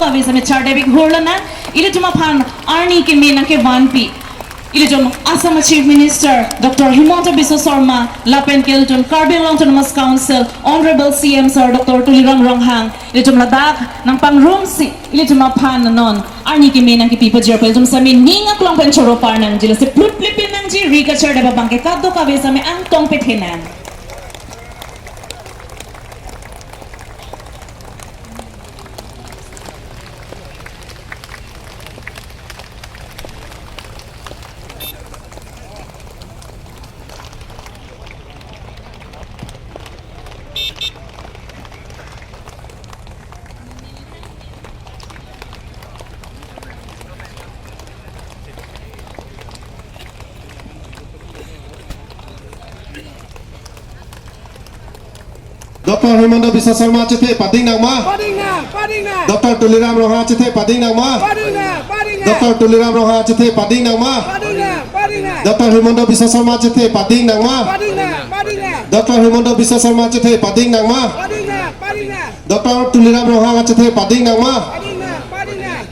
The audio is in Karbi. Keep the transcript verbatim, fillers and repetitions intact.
Kave same chardebik hurlonang, ilitum aphan arni keme nangkevanpi ilitum Assam Chief Minister Doctor Himanta Biswa Sarma lapen ke ilitum Karbi Anglong Autonomous Council Honorable C M Sir Doctor Tuliram Ronghang, ilitum ladak nangpangrumsi ilitum aphan non arni keme nangkepi pajirpo, ilitum same ning aklong pen choro parnangji, lasi plutplipin nangji, ri kachardep abangke kadokave same angtong pethenang. Doctor Himanta Biswa Sarma chethe pading nangma? Pading nang, pading nang. Doctor Tuliram Ronghang chethe pading nangma? Pading nang, pading nang. Doctor Tuliram Ronghang chethe pading nangma? Pading nang, pading nang. Doctor Himanta Biswa Sarma chethe pading nangma? Pading nang, pading nang. Doctor Himanta Biswa Sarma chethe pading nangma? Pading nang, pading nang. Doctor Tuliram Ronghang chethe pading nangma? Pading nang, pading nang.